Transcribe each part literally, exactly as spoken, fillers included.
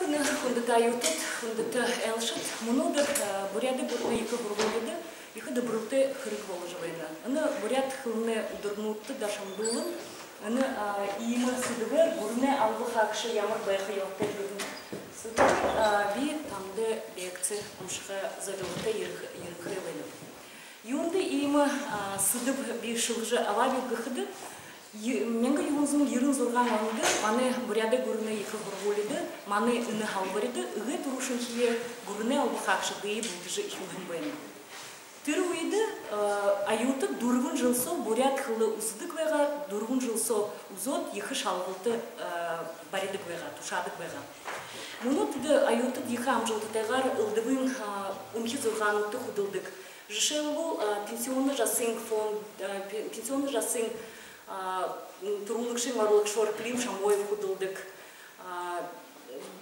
Хүндэтэ оюутад, хүндэтэ айлшад, мүнөөдэр, а, Буряадай гүрэнэй ехэ һургуулида ехэ дэбжүүлэлтэй хэрэг боложо байна. Энэ буряад хэлэнэй үдэрнүүдтэ дашамдуулан, энэ, а, иимэ сэдэбээр гүрэнэй алба хаагша ямар байха ёһотой гэһэн сэдэбээр, а, би танда лекци уншаха зорилготой ерэ-, ерэхэ байнаб. Юундэ иимэ, а, сэдэб би шэлэжэ абаабиб гэхэдэ, мянга юһэн зуун ерэн зургаан ондо манай Буряадай гүрэнэй ехэ һургуулида манай энэ һалбарида эгээ түрүүшынхиеэ гүрэнэй алба хаагшадые бэлдэжэ эхилһэн байна. Тэрэ үедэ, э, оюутад дүрбэн жэл соо буряад хэлэ үзэдэг байгаа, дүрбэн жэл соо үзөөд, ехэ шалгалта, э, баридаг байгаа, тушаадаг байгаа. Мүнөө тэдэ оюутад ехэ амжалтатайгаар элдэбын, э, эмхи зургаануудта хүдэлдэг. Жэшээлбэл, э, пенсионно жасын фонд, э, пе-, пенсионно жасын, э, түрүүлэгшын орлогшоор Клим Шамоев хүдэлдэг. А,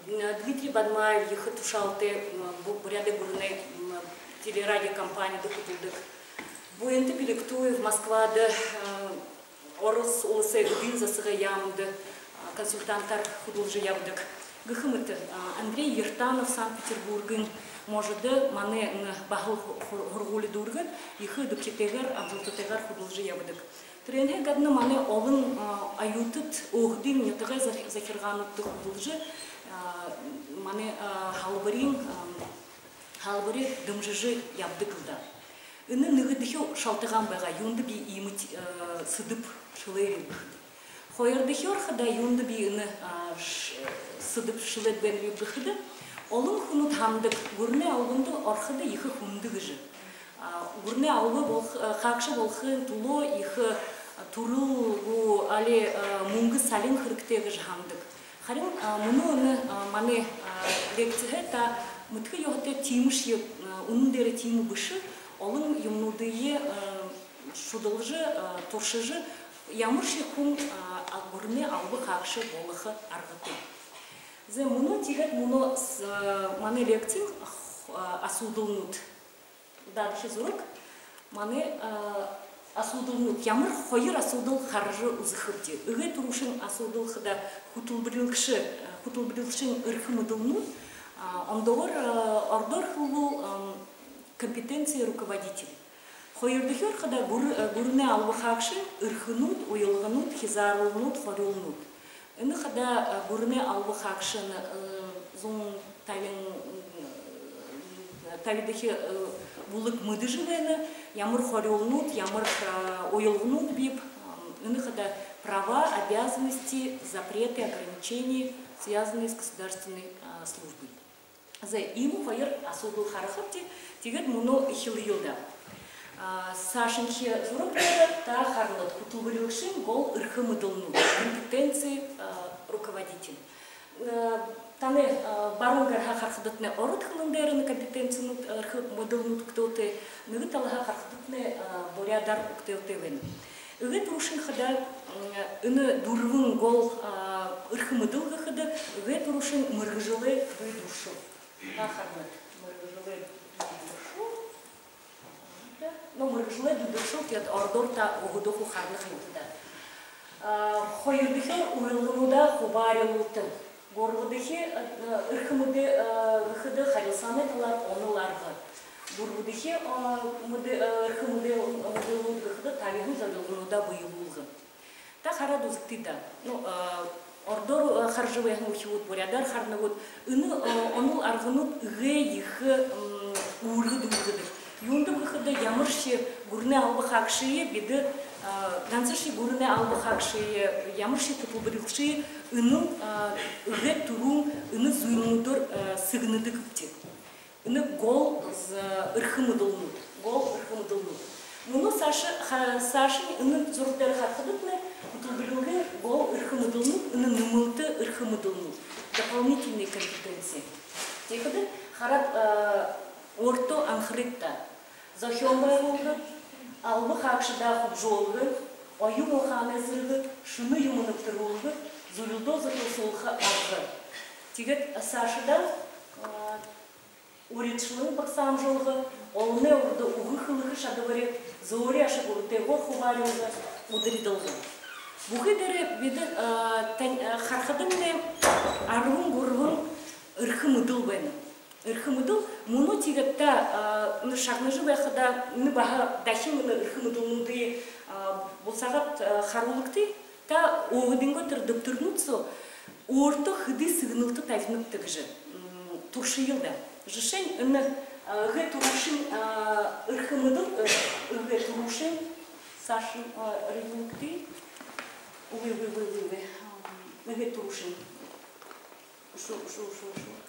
Дмитрий Бадмаев ехэ тушаалтай, м, Бу-, Буряадай гүрэнэй, м, телерадиокомпанида хүдэлдэг. Буянто Биликтуев Москвада, а, Ород Уласай Эдын засагай яаманда, а, консультантаар хүдэлжэ ябадаг. Гэхэ мэтэ, а, Андрей Ертанов Санкт-Петербургын можодо манай энэ баһал һу-, һу-, һургуули дүүргээд, ехэ эдэбхитэйгээр, амжалтатайгаар хүдэлжэ ябадаг. Тэрээнһээ гадна манай олон, а, оюутад өөһэдын нютагай зах-, захиргаануудта хүдэлжэ, а, манай, а, һалбариин, а, һалбари дэмжэжэ ябадаг лэ даа. Энэ нэгэдэхи шалтагаан байгаа, юундэ би иимэ, а, сэдэб шэлээбиб гэхэдэ. Хоёрдохёор хадаа юундэ би энэ, а, ш-, сэдэб шэлээд байнабиб гэхэдэ, олон хүнүүд һанадаг, гүрэнэй албанда ороходо ехэ хүндэ гэжэ. А, гүрэнэй алба болх-, а, хаагша болохын түлөө ехэ, а, түрэл гү, али, а, мүнгэ салин хэрэгтэй гэжэ һанадаг. Харин, а, мүнөө энэ, а, манай, а, лекциһээ та мэдэхэ ёһотой, тиимэшье, а, үнэн дээрээ тиимэ бэшэ, олон юумэнүүдые, а, шудалжа, а, туршажа, ямаршье хүн, а, а, гүрэнэй алба хаагша болохо аргатай. Зэ, мүнөө тиигээд мүнөө с-, а, манай лекциин, а, асуудалнууд. Даадахи зураг. Манай, а, асуудалнууд, ямар хоёр асуудал хаража үзэхэбди. Эгээ түрүүшын асуудал хадаа хүтэлбэрилэгшэ, а, хүтэлбэрилэгшын эрхэ мэдэлнүүд, а, ондоогоор, а, ородоор хэлэбэл, ам, компетенции руководителя. Хоёрдохёор хадаа гүр-, а, гүрэнэй алба хаагшын эрхэнүүд, уялганууд, хизаарлалнууд, хорюулнууд. Энэ хадаа, а, гүрэнэй алба хаагшын, э, зуун табин, э, табидахи, э, бүлэг мэдэжэ байна, ямар хорюулнууд, ямар, а, уялганууд бииб, а, энэ хадаа права, обязанности, запреты, ограничения, связанные с государственной, а, службой. Зэ, иимэ хоёр асуудал харахабди, тиигээд мүнөө эхилэел даа. А, саашанхи зураг дээрэ та харанат, хүтэлбэрилэгшын гол эрхэ мэдэлнүүд, компетенции, а, руководителя. Э, танай, э, баруун гарһаа харахадатнай ород хэлэн дээрэ энэ компетенцинүүд, э, эрхэ мэдэлнүүд үгтөөтэй, нэгэ талаһаа харахадатнай, э, буряадаар үгтөөтэй байна. Эгээ түрүүшын хадаа, м, энэ дүрбэн гол, э, эрхэ мэдэл гэхэдэ, эгээ түрүүшын мэргэжэлэй дүй дүршэл. Та харанат, мэргэжэлэй дүй дүршэл. Ну, мэргэжэлэй дүй дүршэл, тиигээд ородоор та өөһэдөө хуу харана ха юм даа. А, хоёрдохёор уялгануудаа хубаарилалта. Гурбадахи, а, эрхэ мэдэ, а, гэхэдэ харилсаанай талаар онол арга. Дүрбэдэхи, а, мэдэ, а, эрхэ мэдэ, мэдэлнүүд гэхэдэ табиһан зорилгонуудаа бэелүүлгэ. Та хараад үзэгты даа. Ну, а, ородоор, а, хаража байһан үхибүүд буряадаар харана гүт, энэ, а, онол арганууд эгээ ехэ, м, үүргэ дүүргэдэг. Юундэб гэхэдэ, ямаршье гүрэнэй алба хаагшые бидэ, а, гансашье гүрэнэй алба хаагшые, ямаршье хүтэлбэрилэгшые энэл, а, эгээ түрүүн энэ зүйлнүүдээр, а, сэгнэдэгбди. Энэ гол, э, эрхэ мэдэлнүүд, гол эрхэ мэдэлнүүд. Мүнөө саашань, ха-, саашань энэ зураг дээрэ харахадатнай, хүтэлбэрилэгын гол эрхэ мэдэлнүүд, энэ нэмэлтэ эрхэ мэдэлнүүд, дополнительные компетенции. Тиихэдэ хараад, э, өөртөө анхарыт даа. Зохёон байгуулга, алба хаагшадаа хүгжөөлгэ, оюун ухаанай зэргэ, шэнэ юумэ нэбтэрүүлгэ, зүрилдөө зохисуулха арга. Тиигээд саашадаа, э, уридшалан багсаамжалга, олоной урда үгэ хэлэхэ шадабари, зөөри аша гүрэнтэйгөөр хубаарилга, ударидалга. Бүхы дээрээ бидэ, а, тань-, а, харахадамнай арбан гурбан Эрхэ мэдэл байна. Эрхэ мэдэл. Мүнөө тиигээд та, а, энэ шагнажа байхадаа, энэ баһа дахин энэ эрхэ мэдэлнүүдые, а, бусаагаад, а, харуулагты. Та өөһэдынгөө тэрэ дэбтэрнүүд соо өөртөө хэды сэгнэлтэ табинабта гэжэ, м, туршаял даа. Жэшээнь, энэ, а, эгээ түрүүшын, а, эрхэ мэдэл, э, эгээ түрүүшын, саашань, а, рисунок. Үгы, үгы, үгы, үгы, үгы. Эгээ түрүүшын. Үшөө, үшөө, үшөө, үшөө.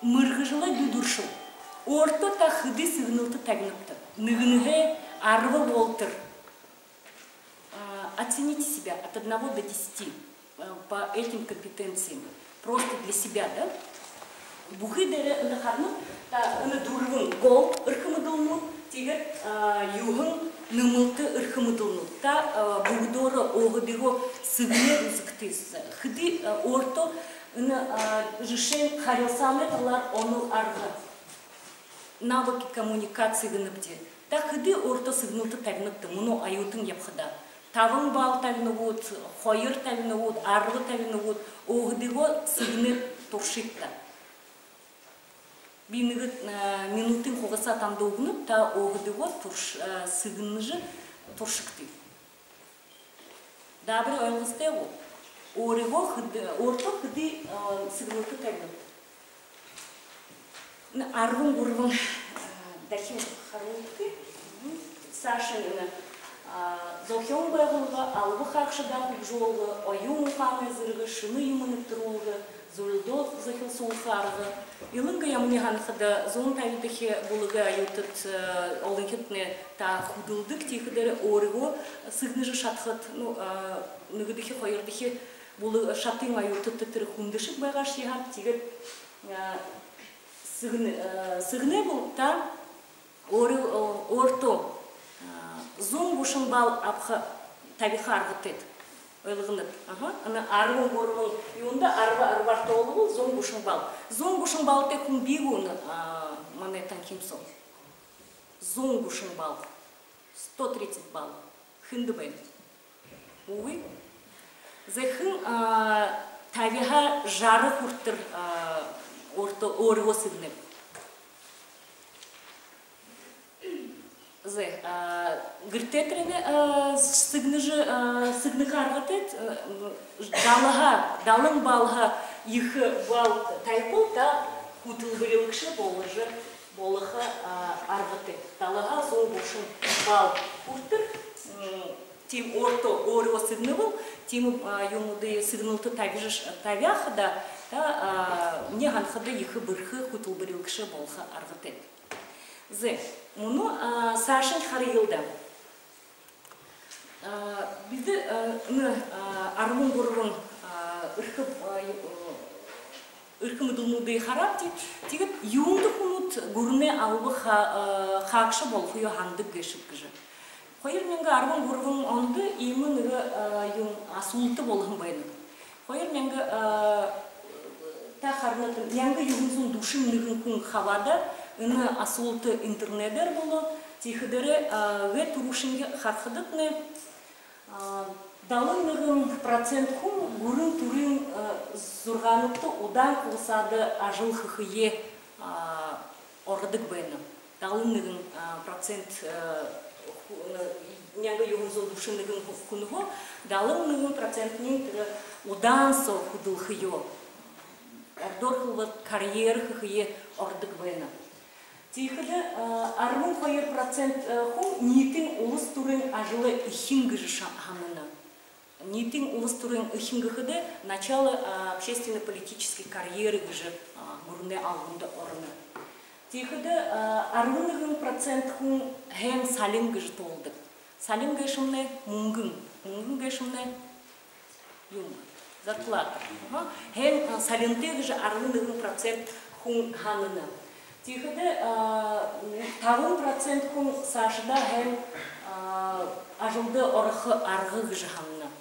Мэргэжэлэй дүдэршэл. Өөртөө та хэды сэгнэлтэ табинабта? Нэгэнһээ арба болотор. А, оцените себя от одного до десяти, а, по этим компетенциям. Просто для себя, да? Бүхы дээрээ энэ харанат, та энэ дүрбэн гол эрхэ мэдэлнүүд, тиигээд, а, юһэн нэмэлтэ эрхэ мэдэлнүүд. Та, а, бүгэдөөрөө өөһэдыгөө сэгнээд үзэгты. Хэды, а, өөртөө энэ, а, жэшээнь, харилсаанай талаар онол арга, навыки коммуникации гэнэбди. Та хэды өөртөө сэгнэлтэ табинабта мүнөө оюутан ябахадаа? Табан балл табина гүт, хоёр табина гүт, арба табина гүт, өөһэдыгөө сэгнээд туршыт даа. Би нэгэ, э, минутын хугасаа танда үгэнэб, та өөһэдыгөө турш-, э, сэгнэжэ туршагты. Даабари, ойлгостой гү? Өөрыгөө хэды, өөртөө хэды, э, сэгнэлтэ табинабта? Энэ арбан гурбан, э, дахин харуулагты. Мгм. Саашань энэ, а, зохёон байгуулга, алба хаагшадаа хүгжөөлгэ, оюун ухаанай зэргэ, шэнэ юумэ нэбтэрүүлгэ, зүрилдөө зохилсуулха арга. Илангаяа минии һанахада, зуун табидахи бүлэгэй оюутад, э, олонхитнай та хүдэлдэг, тиихэдээ өөрыгөө сэгнэжэ шадахат, ну, э, нэгэдэхи, хоёрдохи бүлэ-, шатын оюутадта тэрэ хүндэшэг байгаашье һаа, тиигээд, э, сэгнэ-, э, сэгнээ бол та өөры-, э, өөртөө, э, зуун гушан балл абаха, табиха аргатайт. Ойлгоноб? Аха. Энэ арбан гурбан юундэ арба, арбаар тоолобол, зуун гушан балл. Зуун гушан баллтай хүн бии гү энэ, а, манай танхим соо? Зуун гушан балл. Сто тридцать балл. Хэндэ байна? Үгы. Зэ, хэн, а, табиһаа жара хүрэтэр, а, өөртөө, өөрыгөө сэгнэб? Зэ, а, гэртээ тэрэниие, а, сэгнэжэ, а, сэгнэхэ аргатайт, а, далаһаа, далан баллһаа ехэ балл табихал, та хүтэлбэрилэгшэ боложо, болохо, а, аргатайт. Далаһаа зуун гушан балл хүрэтэр, м, тиимэ өөртөө, өөрыгөө сэгнэбэл, тиимэ, а, юумэнүүдые, сэгнэлтэ табижа, табяа хадаа, та, а, минии һанахада, ехэ бэрхэ хүтэлбэрилэгшэ болохо аргатайт. Зэ, мүнөө, а, саашань хараял даа. А, бидэ, а, энэ, а, арбан гурбан, а, эрхэ, а, ю-, а, эрхэ мэдэлнүүдые хараабди. Тиигээд юундэ хүнүүд гүрэнэй алба ха-, а, хаагша болохоёо һанадаг гээшэб гэжэ. Хоёр мянга арбан гурбан ондо иимэ нэгэ, а, юун, асуулта болоһон байна. Хоёр мянга, а, та харанат, мянга юһэн зуун дүшэн нэгэн хүн хабаадаа, энэ асуулта интернедээр болоо. Тиихэдээрээ, а, эгээ түрүүшынгээ харахадатнай, а, далан нэгэн процент хүн гүрэн түрын, а, зургаануудта удаан хугасаада ажал хэхэеэ, а, ородог байна. Далан нэгэн, а, процент, а, ху-, а, мянга юһэн зуун дүшэн нэгэн хү-, хүнһөө далан нэгэн процентнь тэрэ удаан соо хүдэлхэеэ, ородоор хэлэбэл, карьера хэхэеэ ородог байна. Тиихэдэ, а, арбан хоёр процент, а, хүн ниитын улас түрын ажал эхин гэжэ ша-, һанана. Ниитын улас түрын эхин гэхэдэ, начало, а, общественно-политической карьеры гэжэ, а, гүрэнэй албанда ороно. Тиихэдэ, а, арбан нэгэн процент хүн һайн салин гэжэ тоолодог. Салин гээшэмнай мүнгэн. Мүнгэн гээшэмнай юун? Зарплата. Аха. Һайн, а, салинтай гэжэ арбан нэгэн процент хүн һанана. Тиихэдэ, а, табан процент хүн саашадаа һайн, а, ажалда орохо арга гэжэ һанана.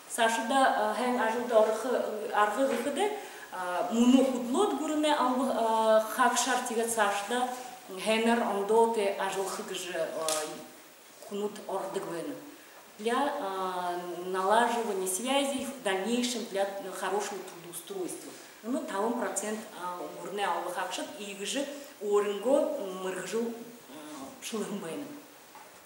Саашадаа, а, һайн ажалда орохо арга гэхэдэ, а, мүнөө хүдэлөөд гүрэнэй алба, а, хаагшаар, тиигээд саашадаа һайнаар ондоо тээ ажаллаха гэжэ, а, хүнүүд ородог байна. для а, налаживания связей в дальнейшем для хорошего трудоустройства. Энэ табан процент а, гүрэнэй алба хаагшад иигэжэ өөрынгөө мэргэжэл а, шэлэһэн байна.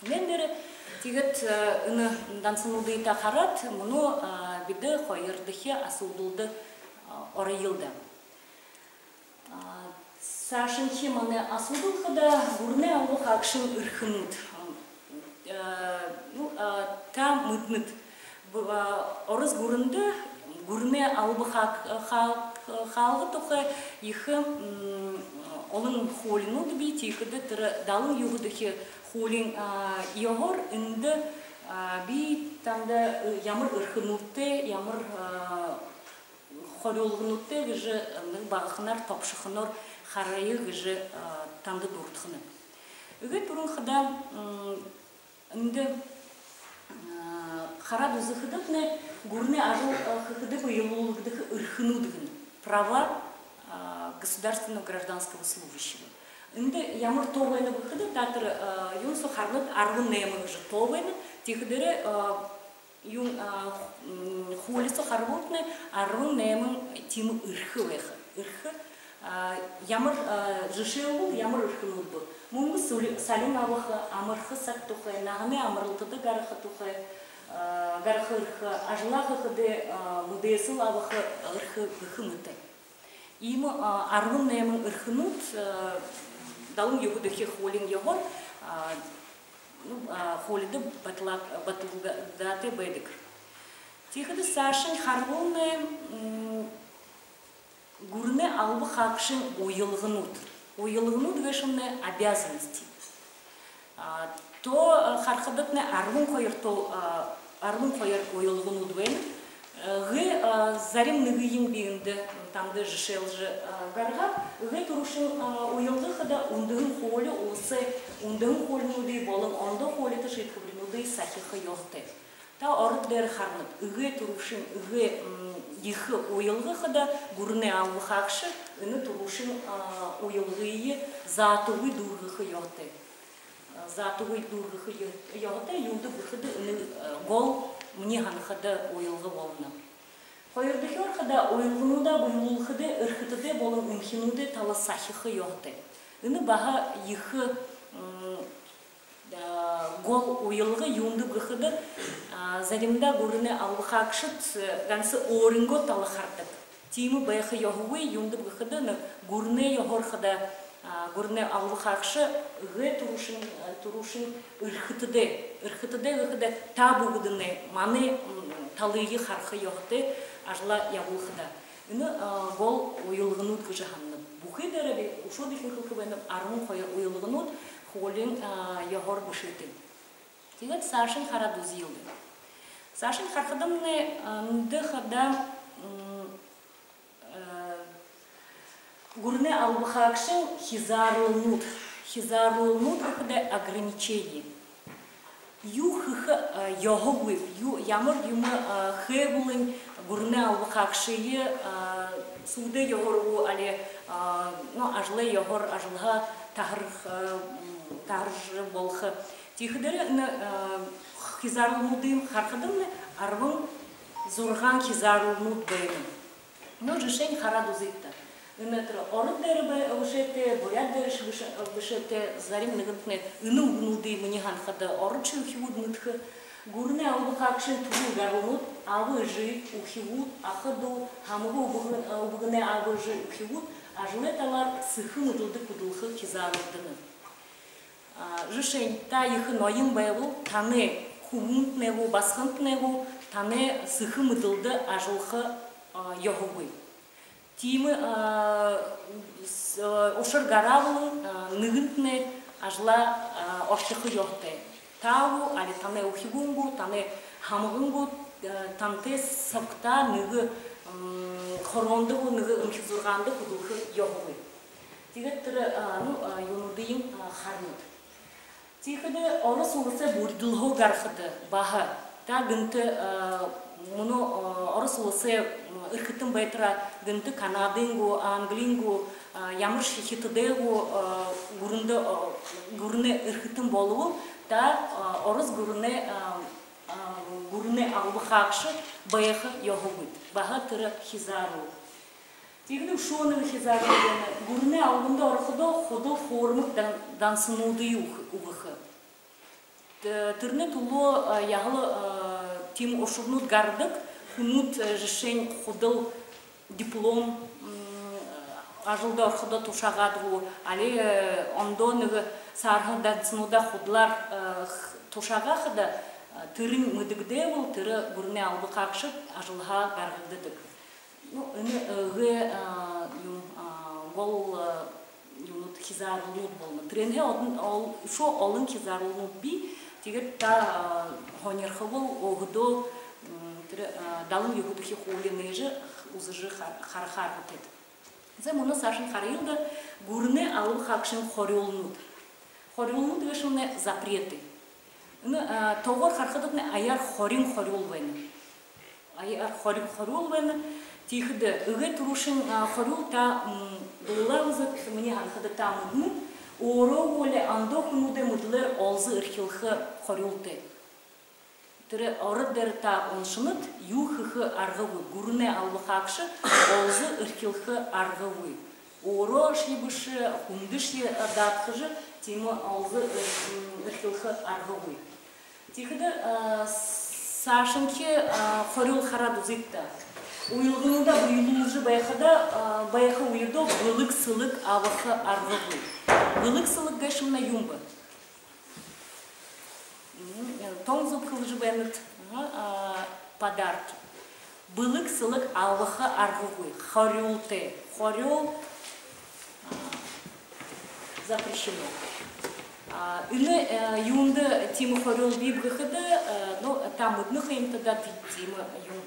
Энээн дээрэ тиигээд а, энэ дансануудые та хараад, мүнөө а, бидэ хоёрдохи асуудалда а, ороё даа. А, саашанхи манай асуудал хадаа гүрэнэй алба хаагшын эрхэнүүд. А, ну, а, та мэдэнэт, б-, а, Ород гүрэндэ гүрэнэй алба хааг-, хааг-, хаалга тухай ехэ, м, олон хуулинууд бии. Тиихэдэ тэрэ далан юһэдэхи хуулиин а, ёһоор эндэ а, би танда, э, ямар эрхэнүүдтэй, ямар а, хорюулгануудтай гэжэ нэгэ багаханаар тобшохоноор харая гэжэ а, танда дурадханаб. Эгээ түрүүн хадаа, м, эндэ а, хараад үзэхэдэтнай, гүрэнэй ажал а, хэхэдэ бэелүүлэгдэхэ эрхэнүүд гэнэ, права а, государственного гражданского служащего. Эндэ ямар тоо байнаб гэхэдэ, та тэрэ а, юун соо харанат, арбан найман гэжэ тоо байна. Тиихэдээрээ а, юун а, м, хуули соо харабалтнай, арбан найман тиимэ эрхэ байха. Эрхэ а, ямар а, жэшээл бол, ямар эрхэнүүд бэ? Мүнгэ сули-, салин абаха, амарха саг тухай, наһанай амаралтада гараха тухай, а, гараха эрхэ, ажалаа хэхэдээ а, мэдээсэл абаха эрхэ гэхэ мэтэ. Иимэ а, арбан найман эрхэнүүд а, далан юһэдэхи хуулиин ёһоор а, ну, а, хуулида баталаг-, баталагдаатай байдаг. Тиихэдэ саашань харабалнай, м, гүрэнэй алба хаагшын уялганууд. Уялганууд гээшэмнай обязанности. А, тоо а, харахадатнай арбан хоёр тоо, а, арбан хоёр уялганууд байна. Э, эгээ а, зарим нэгыень би эндэ танда жэшээлжэ а, гаргааб. Эгээ түрүүшын а, уялга хадаа үндэһэн хуули, уласай үндэһэн хуулинуудые болон ондоо хуулита шиидхэбэринүүдые сахиха ёһотой. Та ород дээрэ харанат, эгээ түрүүшын, эгээ, м, ехэ уялга хадаа гүрэнэй алба хаагша энэ түрүүшын а, уялгые заатагүй дүүргэхэ ёһотой. А, заатагүй дүүргэхэ ё-, ёһотой, юундэб гэхэдэ энэ а, гол, минии һанахада, уялга болоно. Хоёрдохёор хадаа уялгануудаа бэелүүлхэдээ эрхэтэдэй болон эмхинүүдэй тала сахиха ёһотой. Энэ баһа ехэ, м, а, гол уялга, юундэб гэхэдэ а, заримдаа гүрэнэй алба хаагшад а, ганса өөрынгөө тала хардаг. Тиимэ байха ёһогүй, юундэб гэхэдэ нэгэ гүрэнэй ёһоор хадаа а, гүрэнэй алба хаагша эгээ түрүүшын, а, түрүүшын эрхэтэдэй, эрхэтэдэй гэхэдэ та бүгэдэнэй, манай, м, талые хараха ёһотой ажалаа ябуулхадаа. Энэ а, гол уялганууд гэжэ һананаб. Бүхы дээрээ би үшөө дахин хэлэхэ байнаб, арбан хоёр уялганууд хуулиин а, ёһоор бэшээтэй. Тиигээд саашань хараад үзэел даа. Саашань харахадамнай, а, эндэ хадаа, м, э, гүрэнэй алба хаагшын хизаарлалнууд, хизаарлалнууд гэхэдэ ограничение. Юу хэхэ а, ёһогүйб, юу, ямар юумэ а, хээ болонь гүрэнэй алба хаагшые а, сүүдэй ёһоор гү, али а, ну, ажалай ёһоор, ажалһаа таһар-, а, м, таһаржа болохо. Тиихэдээрээ энэ а, хизаарлалнуудыень харахадамнай, арбан зургаан хизаарлалнууд байна. Ну, жэшээнь хараад үзыт даа. Энэ тэрэ ород дээрэ бэ-, бэшээтэй, буряад дээрэшье бэшэ-, бэшээтэй, зарим нэгэнтнай энэ үгэнүүдые, минии һанахада, ородшье үхибүүд мэдэхэ. Гүрэнэй алба хаагшын түрэл гаралнууд: аба эжы, үхибүүд, аха дүү, һамга үбгэ-, үбгэнэй аба эжы, үхибүүд ажалай талаар сэхэ мэдэлдэ хүдэлхэ хизаарлалнууд. А, жэшээнь, та ехэ ноён байбал, танай хүбүүнтнай гү, басагантнай гү, танай сэхэ мэдэлдэ ажаллаха а, ёһогүй. Тиимэ а, с-, а, ушар гараа болон а, нэгэнтнай ажалаа а, орхихо ёһотой. Та гү, али танай үхибүүн гү, танай һамган гү, а, тантай сабтаа нэгэ, м, хороондо гү, нэгэ эмхи зургаанда хүдэлхэ ёһогүй. Тиигээд тэрэ а, ну, а, юунуудыень а, харанат. Тиихэдэ Ород уласай бүридэлһөө гарахада баһа, та гэнтэ а, мүнөө а, Ород уласай, м, эрхэтэн байтараа, гэнтэ Канадын гү, Англиин гү, а, ямаршье Хитадын гү а, гүрэндэ а, гүрэнэй эрхэтэн болобол, та а, Ород гүрэнэй а, а, Гүрэнэй алба хаагша байха ёһогүйт. Баһа тэрэ хизаарал. Тиигээд үшөө нэгэ хизаарал байна. Гүрэнэй албанда ороходоо худал хуурмаг дан-, дансануудые үгэ-, үгэхэ. Тэ-, тэрэнэй түлөө, а, яһала, а, тиимэ ушарнууд гарадаг, хүнүүд, а, жэшээнь, худал диплом, м, ажалда ороходоо тушаагаад гү, али, э, ондоо нэгэ саарһан дансануудаа худалаар, э, х-, тушаагаа хада, э, тэрэнь мэдэгдээ бол, тэрэ гүрэнэй алба хаагшад ажалһаа гаргададаг. Ну, энэ, э, эгээ, э, юм, э, гол, э, юунууд, хизааралнууд болоно. Тэрээнһээ олон, ол-, үшөө олон хизааралнууд бии. Тиигээд та, а, һонирхобол, өөһэдөө, м, тэрэ, а, далан юһэдэхи хуули нээжэ үзэжэ ха-, харахаар гүт. За, мүнөө саашань харая даа, гүрэнэй алба хаагшын хорюулнууд. Хорюулнууд гээшэмнай запреты. Энэ, а, тоогоор харахадатнай аяар хорин хорюул байна. Аяар хорин хорюул байна. Тиихэдэ эгээ түрүүшын, а, хорюул та, м, дуулаа үзыт, минии һанахада та мэдэнэ. Өөрөө гү, али ондоо хүнүүдэй мэдэлээр олзо эрхилхэ хорюултай. Тэрэ ород дээрэ та уншанат, юу хэхэ аргагүй, гүрэнэй алба хаагша олзо эрхилхэ аргагүй. Өөрөөшье бэшэ, хүндэшье даатгажа, тиимэ олзо эр-, м, эрхилхэ аргагүй. Тиихэдэ, а, саашанхи, а, хорюул хараад үзыт даа. Уялгануудаа бэелүүлжэ байхада, а, байха үедөө бэлэг сэлэг абаха аргагүй. Бэлэг сэлэг гээшэмнай юун бэ? М, тон зүб хэлэжэ байнат. Ага, а, подарки. Бэлэг сэлэг абаха аргагүй. Хорюултай. Хорюул, а, запрещено. А, энэ, э, юундэ тиимэ хорюул бии гэхэдэ, э, ну, та мэдэнэ ха юмта даа, тиимэ юм.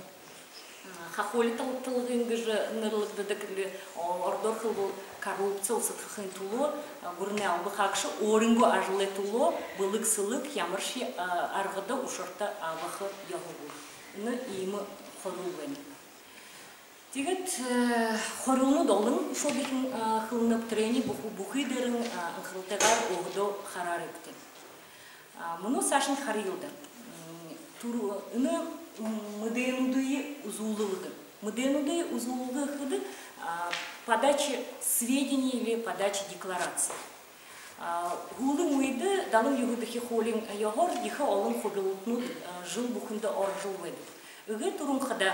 Хахуули тал-, талгын гэжэ нэрлэгдэдэг лэ, о, ородоор хэлэбэл коррупци усадхахын түлөө, а, гүрэнэй алба хаагша өөрынгөө ажалай түлөө бэлэг сэлэг ямаршье, а, аргада, ушарта абаха ёһогүй. Энэ иимэ хорюул байна. Тиигээд, э, хорюулнууд олон, үшөө бэшэ, а, хэлэнэб, тэрэниие бүхы-, бүхы дээрэнь, а, анхаралтайгаар өөһэдөө хараарайгты. А, мүнөө саашань харая даа. М, түрүү-, энэ, м, мэдээнүүдые үзүүлэлгэ. Мэдээнүүдые үзүүлэлгэ гэхэдэ, а, подача сведений или подача деклараций. А, һүүлын үедэ далан юһэдэхи хуулиин ёһоор ехэ олон хубилалтанууд, а, жэл бүхэндэ орожол байдаг. Эгээ түрүүн хадаа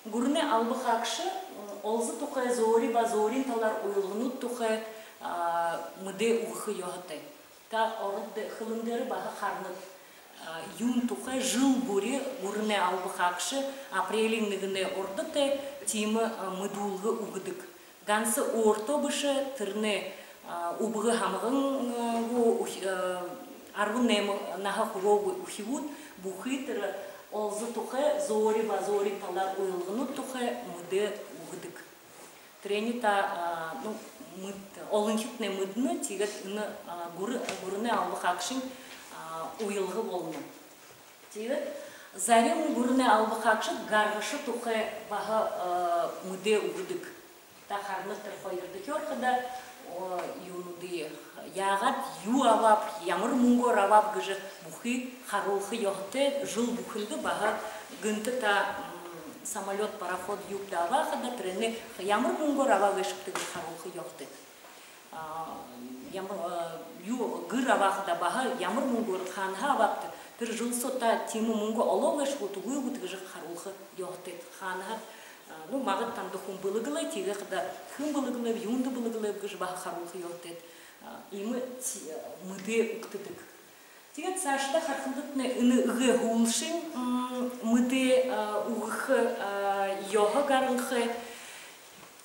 гүрэнэй алба хаагша, м, олзо тухай, зөөри ба зөөриин талаар уялганууд тухай, а, мэдээ үгэхэ ёһотой. Та ород дэ-, хэлэн дээрэ баһа харанат, а, юун тухай жэл бүри гүрэнэй алба хаагша апрелиин нэгэнэй урда тээ тиимэ, а, мэдүүлгэ үгэдэг. Ганса өөртөө бэшэ, тэрэнэй, а, үбгэ һамган, а, гү, үхи-, а, арбан найман наһа хүрөөгүй үхибүүд бүхы тэрэ олзо тухай, зөөри ба зөөриин талаар уялганууд тухай мэдээ үгэдэг. Тэрэниие та, а, ну, мэд-, олонхитнай мэдэнэ, тиигээд энэ, а, гүрэ-, гүрэнэй алба хаагшын, а, уялга болоно. Тиигээд зарим гүрэнэй алба хаагшад гаргаша тухай баһа, а, мэдээ үгэдэг. Та харанат, тэрэ хоёрдохёор хадаа, о, юунүүдые, яагаад, юу абааб, ямар мүнгөөр абааб гэжэ бүхы харуулха ёһотой. Жэл бүхэндэ баһа гэнтэ та, м, самолёт, пароход юуб даа абаа хадаа, тэрэнээ ямар мүнгөөр абаа гээшэбта гэжэ харуулха ёһотой. А, ямар, а, юу, гэр абаа хадаа баһа ямар мүнгөөр, хаанаһаа абаабта, тэрэ жэл соо та тиимэ мүнгэ олоо гээшэ гүт, үгы гүт гэжэ харуулха ёһотой. Хаанаһаа, а, ну, магад танда хүн бэлэглээ, тиигээ хадаа хэн бэлэглээб, юундэ бэлэглээб гэжэ баһа харуулха ёһотой. А, иимэ ти-, мэдээ үгтэдэг. Тиигээд саашадаа харахадатнай энэ эгээ һүүлшын, м, мэдээ, а, үгэхэ, а, ёһо гаранхай.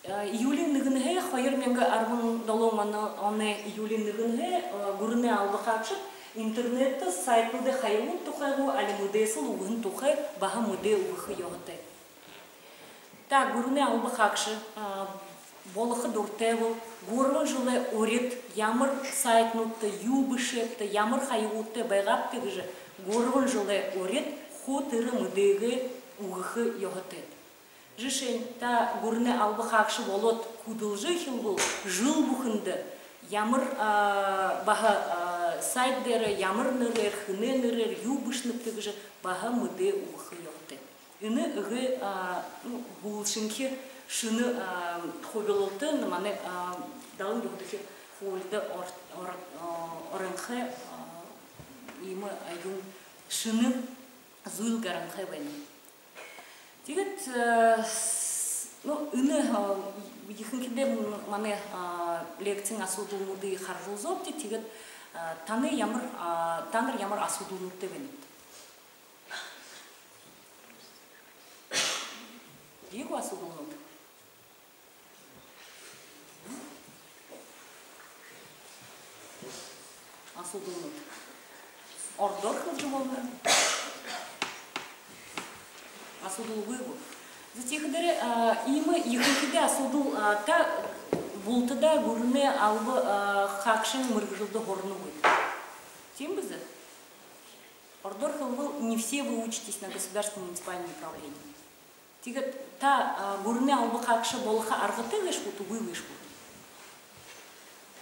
А, июлиин нэгэнһээ, хоёр мянга арбан долоон оной, оной июлиин нэгэнһээ, а, гүрэнэй алба хаагшад интернеттэ сайтнуудай хаягууд тухай гү, али мэдээсэл үгэһэн тухай баһа мэдээ үгэхэ ёһотой. Та гүрэнэй алба хаагша, а, болохо дуратай бол, гурбан жэлэй урид ямар сайтнуудта, юу бэшээбта, ямар хаягуудтай байгаабта гэжэ гурбан жэлэй урид хуу тэрэ мэдээгээ үгэхэ ёһотой. Жэшээнь, та гүрэнэй алба хаагша болоод хүдэлжэ эхилбэл, жэл бүхэндэ ямар, а, баһа, а, Сайт дээрэ ямар нэрээр, хэнэй нэрээр юу бэшэнэбта гэжэ баһа мэдээ үгэхэ ёһотой. Энэ эгээ, а, ну, һүүлшынхи шэнэ, а, хубилалта, ну, манай, а, далан юһэдэхи хуулида ор-, ор-, а, оронхой, а, иимэ, а, юун, шэнэ зүйл гаранхай байна. Тиигээд, э, с-, ну, энэ, а, ехэнхидээ м-, манай, а, лекциин асуудалнуудые хаража үзөөбди, тиигээд, а, танай ямар, а, танар ямар асуудалнуудтай байнат? Бии гү асуудалнууд? Асуудалнууд. Ородоор хэлэжэ болоно. Асуудал үгы гү? За, тиихэдээ, а, иимэ ехэнхидээ асуудал, а, та бултадаа гүрэнэй алба, а, хаагшын мэргэжэлдэ һурана гүт? Тиимэ бэзэ? Ородоор хэлэбэл, не все вы учитесь на государственном муниципальном управлении. Тиигээд та, а, гүрэнэй алба хаагша болохо аргатай гээшэ гүт, үгы гээшэ гүт?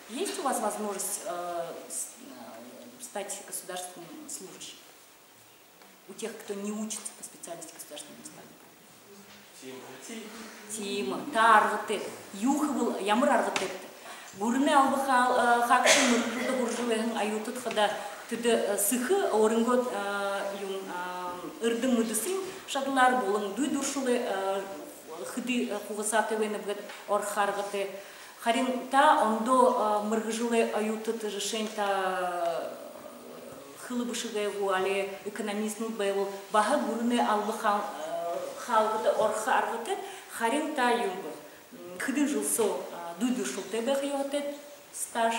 Есть у вас возможность, э, с-, э, стать государственным служащим? У тех, кто не учится по специальности государственного муниципального управления? Тиимэ. Та аргатай. Юу хэбэл, ямар аргатайбта? Гүрэнэй алба хаа-, э, хаагшын мэргэжэлдэ һуража байһан оюутад хадаа тэдэ, э, сэхэ өөрынгөө, э, юун, э, эрдэм мэдэсын шадалаар болон дүй дүршэлэй, э, хэды, э, хугасаатай байнаб гээд орохо аргатай. Харин та ондоо, э, мэргэжэлэй оюутад, жэшээнь, та, э, хэлэ бэшэгэй гү, али экономистнууд байбал, баһа гүрэнэй алба хаа-, э, хаалгада орохо аргатайт, харин та юун бэ, м, хэдэн жэл соо, а, дүй дүршэлтэй байха ёһотойт, стаж.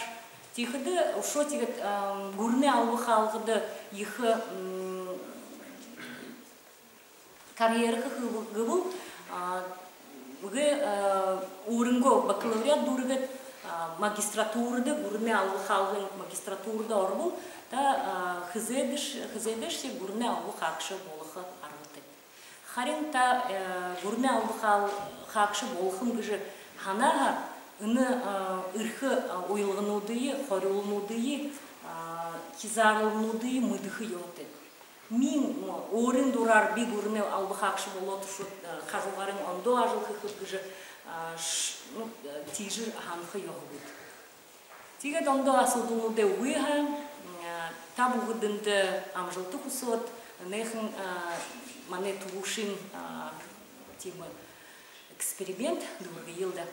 Тиихэдэ үшөө тиигээд, а, гүрэнэй алба хаалгада ехэ, м, карьера хэхэ гэбэл, а, үгы, а, өөрынгөө бакалавриат дүүргээд, а, магистратурада, гүрэнэй алба хаалгын магистратурада оробол, та, а, хэзээдэш-, хэзээдэшье гүрэнэй алба хаагша болохо аргатайт. Харин та, э, гүрэнэй алба хаал-, хаагша болохом гэжэ һанаа һаа, энэ, э, эрхэ, э, уялгануудые, хорюулнуудые, э, хизааралнуудые мэдэхэ ёһотойт. Мин, м, өөрын дураар би гүрэнэй алба хаагша болоод, шууд, э, хажуугаарынь ондоо ажал хэхэб гэжэ, э, ш-, ну, э, тиижэ һанаха ёһогүйт. Тиигээд ондоо асуудалнуудаа үгы һаа, м, та бүгэдэндэ амжалта хүсөөд, энэхэн, а, манай түрүүшын, а, тиимэ эксперимент дүүргэел даа.